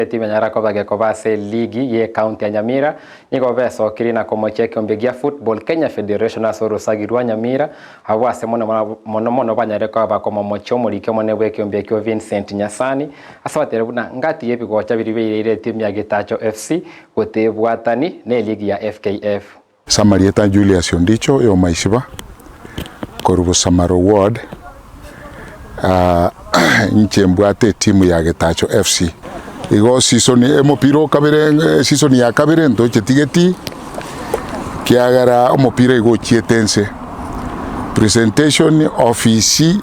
Etimu enyara koba gekoba ase eligi y'ecounty ya Nyamira nigo besokirie na komochia ekeombe gia Football Kenya Federation ase orosagi rwa Nyamira abwo ase mono mono mono banyare koba bakomomochia omoriki omonene bw'ekeombe ekio Vincent Nyasani ase batere buna ngati y'ebigocha biria baireire etimu ya Getacho FC gotebwatani n'eligi ya FKF. Ase amarieta a Julius Ondicho oyo Maisiba, korwa Bosamaro Ward, inche mbwate etimu ya Getacho FC. Igo season omopira o kabere season ya kabere ntocheti getii, ekiagera omopira igo ochiete nse. Presentation, ofisi,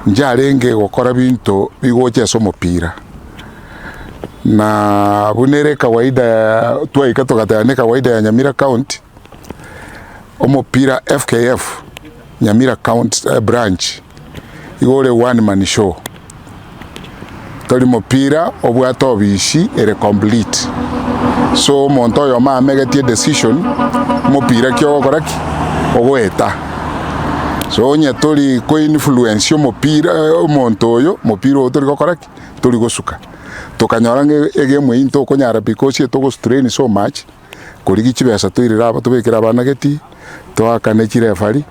nchiarenge gokora binto bigocha ase omopira. Na buna ere ekawaida twaika togateba ne ekawaida ya Nyamira county, omopira FKF Nyamira county branch igo ore one man show, tori mopira obwate obisi ere complete. So omonto oyomo amegetie edecision, omopira ki ogokora ki? Ogoeta. So onye tori ko influence omopira omonto oyo, omopira oyo tori gokora ki? Tori gosuka. Tokanyora ng'a egemu eyio ntokonyara because etogo strain so much, korigia chibesa toirere aba tobekere abana geti, toakane chirefari,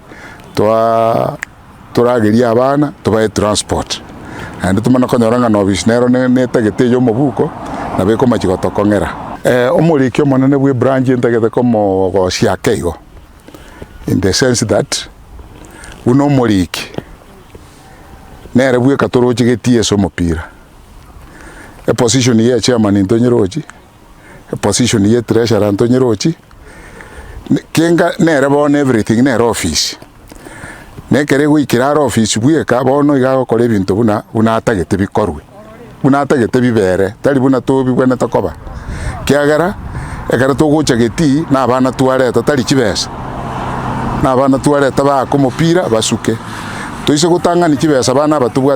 toaa toragerie abana, tobae transport. Naende tomanye konyora ng'a nobisi nero ne netagete eye omobuko, nabo ekomachi gotokong'era. Omoriki omonene bwa ebranch ntagete komogosia ake igo, in the sense that, buna omoriki. Nere bweka toroche getii ase omopira. Eposition ya echairman ntonyerochi, eposition ya etreasurer ntonyerochi, kenga nere bono everything nere office. Na ekero egoikera are office bweka bono iga agokora ebinto buna buna atagete bikorwe, buna atagete bibere, tari buna tobibwenerete koba. Ekiagera, ekero togocha getii na abana twareta tari chibesa, na abana twareta baake omopira basuke. Toise gotang'ani chibesa abana aba tobwate.